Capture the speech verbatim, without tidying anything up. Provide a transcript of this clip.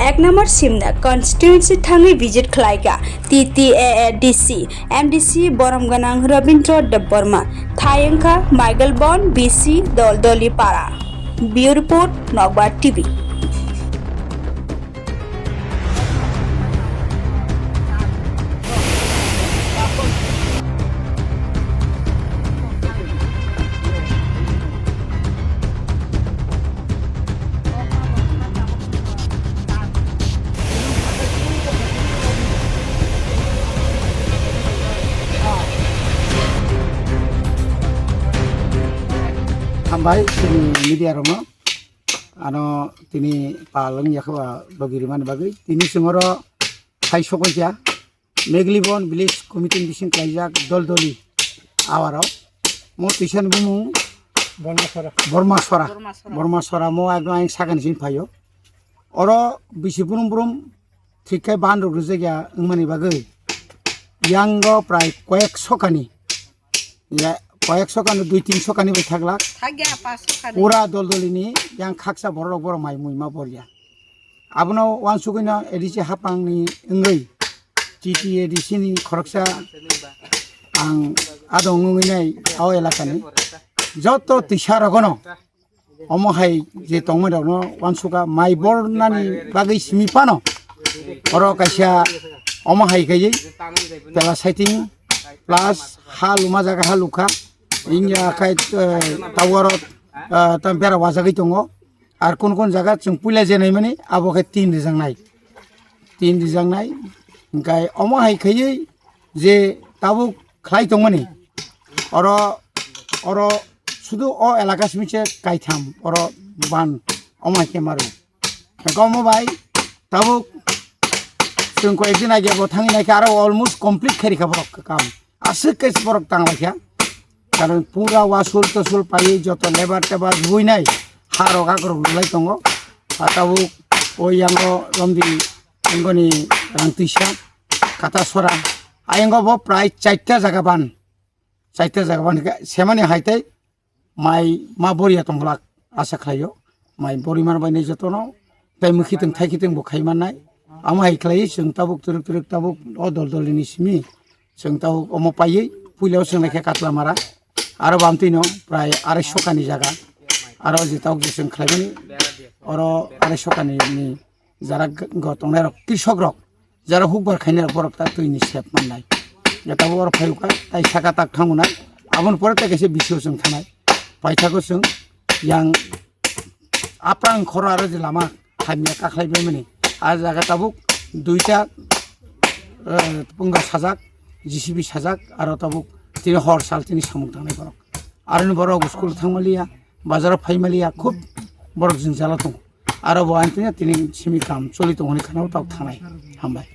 Ek number Simna constituency thangwi visit khlaikha T T A A D C, M D C borom gwnang Rabindra Debbarma, thai wngkha Michael Bon B C Doldoli Para. Bureau Report, Nokbar T V. Hambai chini media rokno, ano tini pal wngya khe ba logi rimani bagwi. Tini chwng oro hai sokoi kha Meglibon Village Committee ni bising klaijak Doldoli awaro. Mo twisani bumung Bormasora. Bormasora. Bormasora. Bormasora mo ekdom ayang sakani sini phaio. Oro bisi brum brum thik khe ban rok rijak ya wngmani bagwi. Yango prai koyek sokani. Ya, koyek sokani, dui tin sokani bai thaglak. Thagya pas sokani. Pura Doldoli ni yang khaksa borok rok borok mai mui ma borya. Abono wansugwino A D C hapang ni wngwi T T A D C ni khoroksa ang adong wngwi nai o elaka ni joto twisa rogono omo hai je tongmani rokno wansukha mai bornani bagwi simi phano oro kaisa omo hai khaiwi pela saiting plus ha luma jaga ha lukha wngya khai tower tam bera wajagwi tongo. Ar kun kun jaga chwng puila je naimani abo khe tin rijaknai, tin rijaknai. Hingkai omo hai khaiwi je tabuk khlai tongmani oro, oro sudu o elaka simi se kaitham oro ban omo hai khe maru. Hingkai omo bai tabuk chwng koyek din age bo thangwi naikhe aro almost complete khairikha borok kam. Aswk khe borok tanglaikha. Karon pura wasul tosul paiwi joto lebar tebar buinai ha rok akrok rwlai tongo. Tabuk o yango romdi wngoni rang twisa kata sora. Ayango bo prai chaita jaga ban. Chaita jaga ban hwnkhe semani hai tei mai ma boriya tongglak asa khlaio. Mai bori mar bai nai jotono tei mwkhitwng thaikitwng bo khai mannai. Amo hai khlaiwi chwng tabuk twrwk twrwk tabuk o dol dol ni simi chwng tabuk omo paiwi puila o chwng naikha Katla Mara. Aro bamtwi no prai arai sokani jaga. Aro je tabuk je chwng khlaimani oro arai sokani ni jara go tongnai rok, krisok rok, jara hukbar khainai rok, borok ta twi ni sep mannai. Tabuk oro phai kha, tai saka tak thango nai. Aboni pore tai kaisa bisio chwng thanai. Paithago chwng yang aprang khoro aro je lama hamya kakhlai bai mani. A jaga tabuk duita, eh, punga sajak, J C B sajak, aro tabuk tini hor sal tini samung tangnai borok. Aroni borok school thangmaliya, bazaro phaimaliya, khub borok jwngjalo tongo. Aro bo ang tini, tini simi kam choli tongoni khana tabuk thanai. Hambai.